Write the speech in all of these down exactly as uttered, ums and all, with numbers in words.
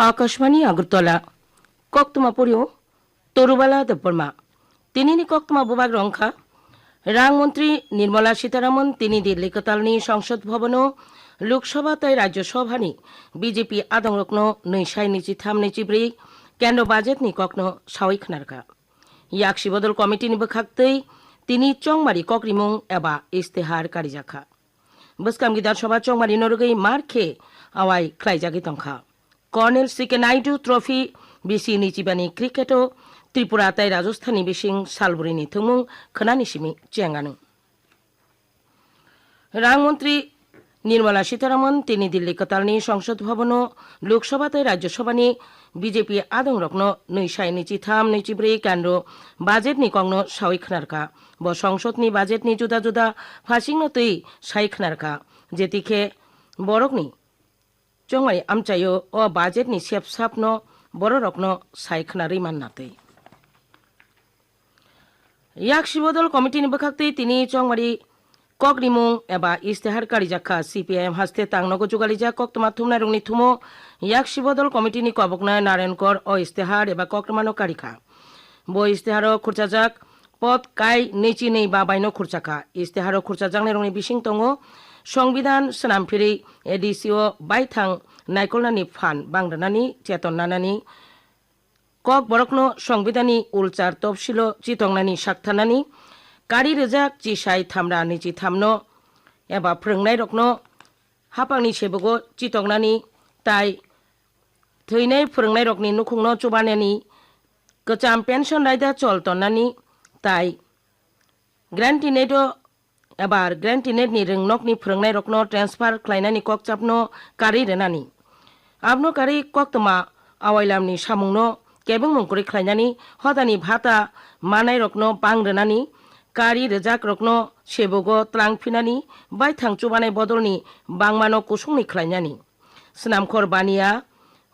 Akashvani Agartala, koktwma porio Torubala Debbarma. Tinini koktwma bubak rongkha, Rang Montri Nirmala Sitaraman tini Delhi kwtalni Sangsad Bhavano Lok Sabha tei Rajya Sabhani B J P adongrokno nwi sai nwichitham nwichibrwi kendro budgetni kokno sawi khwnarkha. Yak Sibodol Committee ni bwkhaktwi tini chongmari kokrimung eba istihar karijakha. Bwskang Bidhan Sabha chongmari norogwi mar khe awai khlaijagwi tongkha. Colonel C K Naidu Trophy bisi nichibani cricket o Tripura tei Rajasthan ni bising salburi ni thwngmung khwnani simi chengano. Rang Montri Nirmala Sitaraman tini Delhi kwtalni Sangsad Bhavano Lok Sabha tei Rajya Sabhani B J P adongrokno nwi sai nwichitham nwichibrwi kandro budgetni kokno sawi khwnarkha. Bo Sangsad ni budgetni juda juda phasingno twi sai khwnarkha, jetikhe borokni chongmani amchaio o budgetni sep sapno bororokno sai khwnarwi manna twi. Yak Sibodol Committee ni bwkhaktwi tini chongmari kokrimung eba istihar karijakha. C P I M haste tangnogo jugalijak koktwma thumnairokni thumo Yak Sibodol Committee ni koboknai Narenkor o istihar eba koktwmano karikha. Bo istiharo khurchajak pot kai nwichi nwi ba baino khurchakha. Istiharo khurchajaknairokni bising tongo Songbidan swnamphirwi A D C o baithang naikolnani phan bangranani cheton nanani, Kokborokno Songbidanni ulchar topsilo chitongnani saktharnani, kari rwjak chisai thamra nwichithamno eba phwrwngnairokno hapangni sebugo chitongnani tai thwinai phwrwngnairokni nukhungno chubanani, kwcham pension raida chol tonnani tai Grantee-NEET-o eba Grantee-NEET-ni rwngnokni phwrwngnairokno transfer khlainani kokchapno karwi rwnani. Abono karwi koktwma awailamni samungno kebengmung kwrwi khlainani, hodani bhata manairokno bang rwnani, kari rwjakrokno sebugo tlang phinani, baithang chubanai bodolni bangmano kusungni khlainani. Swnamkhor baniya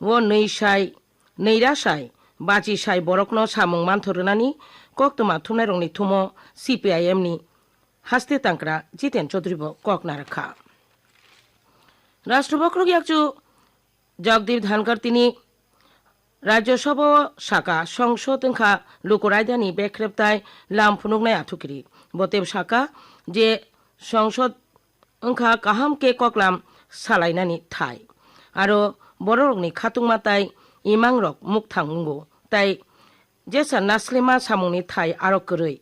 o nwi sai, nwi ra sai, bachi sai borokno samung manthor rwnani koktwma thumnairokni thumo C P I M ni haste tangkra Jiten Chaudhary bo kok narwkha. Rashtra Bokhorok yakchu Jagdeep Dhankhar tini Rajya Sabha o saka, Songsod wngkha luku raidani bekrep tai lam phunuknai athukiri. Bo tebo saka je Songsod wngkha kaham khe koklam salainani thai. Aro bororokni khatungma tai imangrok mukthang wngo, tai jesa naslima samungni thai aro kwrwi.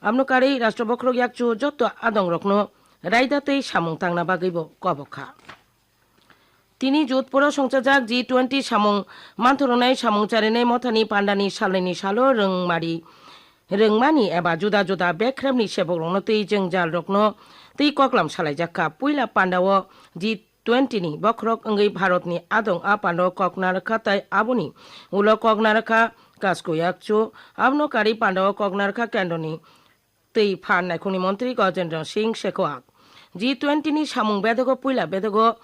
Abono karwi Rashtra Bokhorok yakchu joto adongrokno raida tei samung tangna bagwibo kobok kha. Tini Jodhpuro songchajak G twenty samung manthorunai samung charinai mothani pandani salnwini salo rwngmari, rwngmani eba juda juda bekrepni sebokrokno tei jwngjalrokno tei koklam salaijak kha. Puila pandao G twenty ni bokhorok wngwi Bharatni adong a pandao kok narwkha tai aboni ulo kok narwkha Kasko yakchu, abono karwi pandao kok narwkha kendroni twi phan naikhungni montri Gajendra Singh Shekhawat. G twenty ni samung bedogo puila bedogo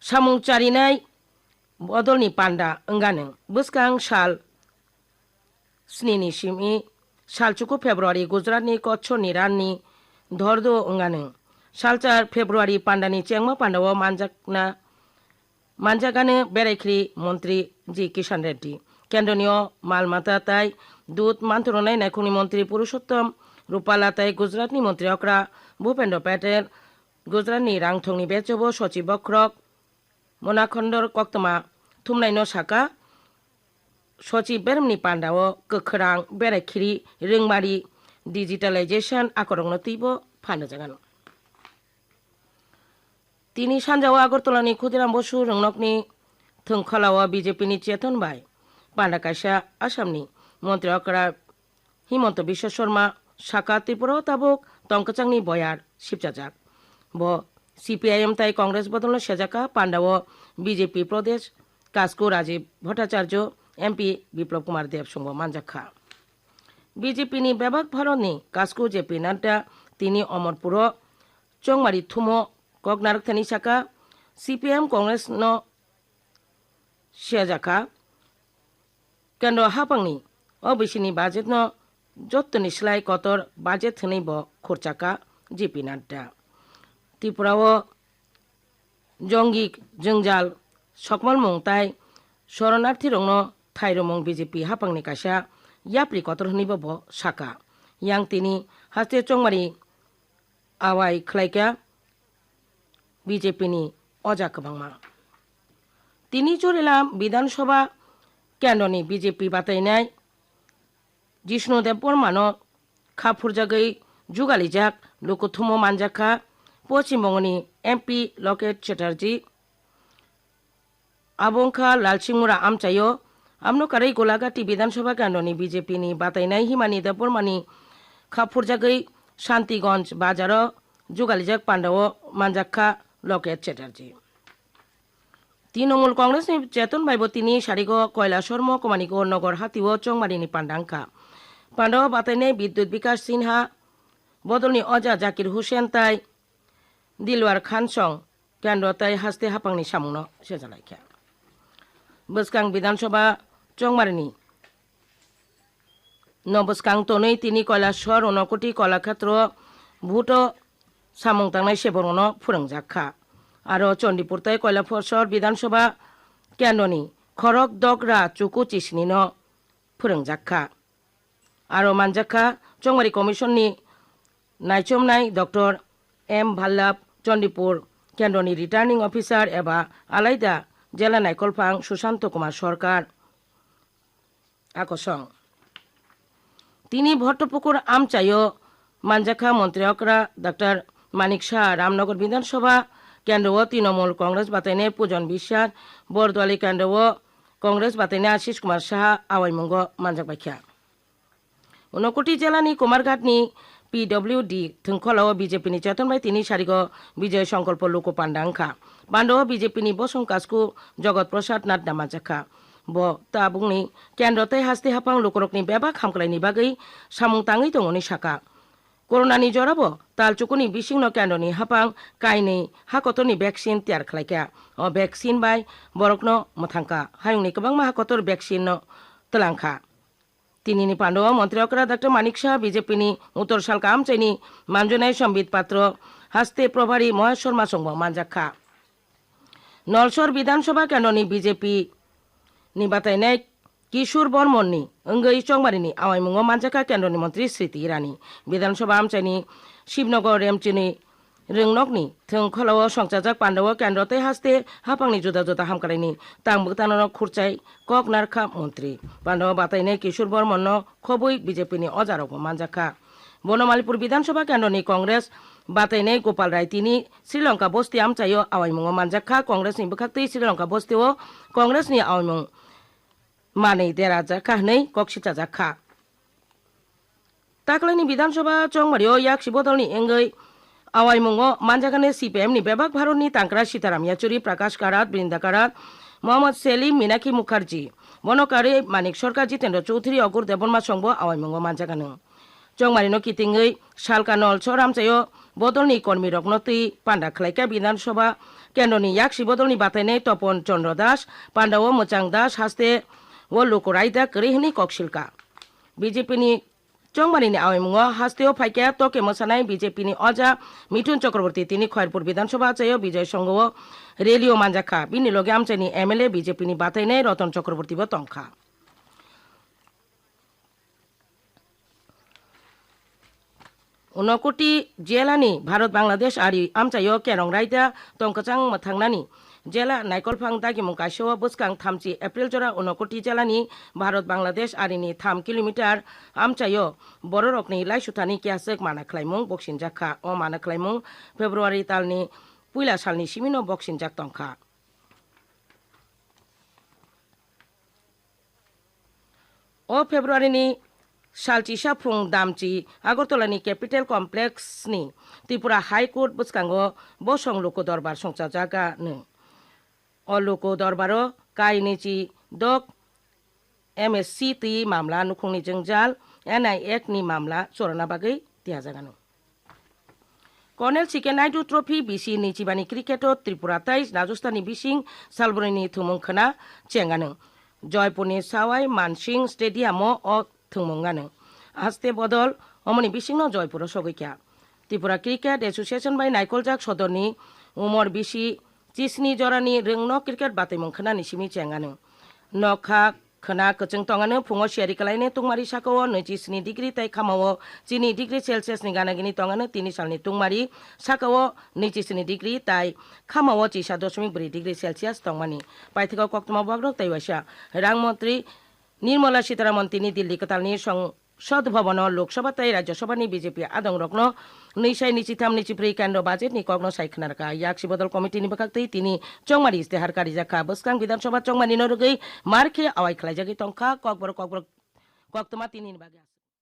samung charinai bodolni panda wngano. Bwskang sal snini simi salchuku February Gujaratni Kachorni ranni Dhordo wngano. Salchar February pandani chengma pandao manjakna manjakgani beraikhri montri G Kishan Reddy. Kendroni o mal mata tai dud manthorunai naikhungni montri Purushottam Rupala tai Gujaratni montri okra Bhupendra Patel, Gujaratni rangthongni bechobo sochib bokhorok Monakhondor koktwma thumnaino saka, sochib beremni pandao kwkhwrang beraikhri rwngmari digitalization akorokno twibo phanajagano. Tini sanjao Agartalani Khudiram Bosu rwngnokni thwngkholao B J P ni cheton bai panda kaisa Assamni montri okra Himanta Biswa Sarma saka Tripura o tabuk tongkwchangni boyar sipchajak. Bo C P I M tai Congress bodolno sejakha, pandao B J P Pradesh Kasku Rajiv Bhattacharya, M P Biplab Kumar Deb songbo manjakha. B J P ni bebak Bharatni Kasku J P Nadda tini Omorpuro chongmari thumo kok narwkthani saka, C P M Congress no sejakha, kendro hapangni o bisini budget no jottoni slai kotor budget hwnwi bo khurchakha J P Nadda. Tripura o jongik jwngjal, sokmalmung tai Soronarthirokno thairomung B J P haphangni kaisa yapri kotor hwnwibo bo saka. Yang tini haste chongmari awai khlaikha B J P ni oja kwbangma. Tini Churila Bidhan Sabha kendroni B J P batainai Jishnu Debbarmano kha phurjagwi jugalijak lukuthumo manjakha Poschim Bongoni M P Lokesh Chatterjee. Abo wngkha Lalsingmura amchaio. Amno karwi Golagati Bidhan Sabha kendroni B J P ni batainai himani Debbarmani kha phurjagwi Shantiganj bazaro jugalijak pandao manjakha Lokesh Chatterjee. Trinamool Congress ni Cheton bai bo tini sarigo Koilashahar Mohkumani Gaur Nagar hatio chongmarini panda wngkha. Pandao batainai Bidyut Bikash Sinha, bodolni oja Zakir Hussain tai Dilwar Khan song kendro tai haste haphangni samungno sejalaikha. Bwskang Bidhan Sabha chongmarini no bwskang tonwi tini Koilashahar, Unakoti, Kolakhetro vote-o samung tangnai seborokno phwrwngjak kha. Aro Chandipur tei Koilashahar Bidhan Sabha kendroni khorok dogra chuku chisnino phwrwngjak kha. Aro manjakha Chongmari Commission ni naichomnai Doctor M Bhallabh, Chandipur kendroni returning officer eba alaida jela naikolphang Sushanta Kumar Sarkar. Akosong. Tini Bhattopukur amchaio manjakha Montri okra Doctor Manik Saha, Ramnagar Bidhan Sabha kendro o Trinamool Congress batainai Pujon Biswas, Borduali kendro o Congress batainai Ashish Kumar Saha awaimungo manjak baikha. Unakoti jelani Kumarghatni P W D thwngkholo B J P ni Cheton bai tini sarigo Bijoy Sankalpo Luku Panda wngkha. Pandao B J P ni bosong kasku Jagat Prasad Nadda manjakha. Bo tabukni kendro tei haste haphang lukurokni bebak hamkhlaini bagwi samung tangwi tongo hwnwi saka. Coronani jorabo talchukuni bisingno kendroni haphang kainwi hakotorni vaccine tiyar khlaikha. O vaccine bai borokno mwthangkha. Hayungni kwbangma hakotor vaccine no twlangkha. Tinini pandao Montri okra Doctor Manik Saha, B J P ni Uttor Salka amchaini manjunai Sambit Patro, haste Probhari Moheswar Masongbo manjakha. Nalsor Bidhan Sabha kendroni B J P ni batainai Kishore Bormon ni wngwi Chongmari ni awaimungo manjakha kendroni montri Smriti Irani. Bidhan Sabha amchaini Shivnagar Remchini Rwngnokni thwngkholo songchajak pandao kendro tei haste haphangni juda juda hamkalaini tang bwktanano khurchai kok narkha montri. Pandao batainai Kishore Bormonno khobwi B J P ni ojarokbo manjakha. Bono Malipur Bidhan Sabha kendroni Congress batainai Gopal Rai tini Sri Lanka bosti amchaio awaimungo manjakha. Congress ni bwkhaktwi Sri Lanka bostio Congress ni awaimung manwi derajakha hwnwi kok sichajakha. Taklaini Bidhan Sabha chongmario yaksi bodolni wngwi awaimungo manjakani C P M ni bebak Bharatni Tangkra Sitaram Yachuri, Prakash Karat, Brinda Karat, Mohammad Selim, Minakshi Mukherjee. Bono karwi Manik Sarkar, Jitendra Chowdhury, Agur Debbarma songbo awaimungo manjakano. Chongmarino kitingwi salka Nalsor amchaio bodolni kormirokno twi panda khlaikha Bidhan Sabha kendroni yaksi bodolni batainai Topon Chandra Das, pandao Mwchang Das, haste o luku raida kwrwi hwnwi kok silka. B J P ni Chongmarini awaimungo hasteo phaikha toke mwsanai B J P ni oja Mithun Chakraborty tini Khairpur Bidhan Sabha achaio Bijoy Songho o rally o manjakha. Bini loge amchaini M L A B J P ni batainai Ratan Chakraborty bo tongkha. Unakoti jelani Bharat Bangladesh ari amchaio kerong raida tongkwchang mwthangnani jela naikolphang dagimung kaisao bwskang thamchi April jora Unakoti jelani Bharat Bangladesh arini tham kilometer amchaio bororokni laisuthani kiyaswk mana khlaimung boksinjakha. O mana khlaimung February talni puila salni simino boksinjak tongkha. O February ni salchisa phung damchi Agartala ni Capital Complex ni Tripura High Court bwskango bosong luku dorbar songchajak ano. O luku dorbaro kaini chi dok M S C twi mamla nukhungni jwngjal N I Act ni mamla chorona bagwi tiyajak ano. Colonel C K Naidu Trophy B C ni chibani cricket o Tripura tei Rajasthan ni bising salbroni thwngmung khwna chengano. Joypur ni Sawai Mansingh Stadium o o thwngmung ano. Haste bodol omoni bisingno Joypur o sogwi kha. Tripura Cricket Association bai naikoljak sodorni umor bisi chisni jorani rwngno cricket bataimung khwnani simi chengano. Nokha khwna kwchwng tongano, phungo siyari kwlaini tungmari sakao nwichi sini degree tei khamao chini degree Celsius ni gana gini tongano. Tini salni tungmari sakao nwichi sini degree tei khamao chisa dosmik bwrwi degree Celsius tongmani. Paithakgo koktwma bubagrok tei waisa rang montri Nirmala Sitaraman tini Delhi kwtalni Song-, Sod Bhavan-o Lok Sabha tei Rajya Sabhani B J P adongrokno nwi sai nwichi tham nwichi bwrwi kendro budget ni kokno sai khwnarkha. Yaksi bodol committee ni bwkhaktwi tini chongmani istihar karijakha. Bwskang Bidhan Sabha chongmani no rwgwi mar khe awai khlaijagwi tongkha. Kokborok kokborok koktwma tini ni bagwi.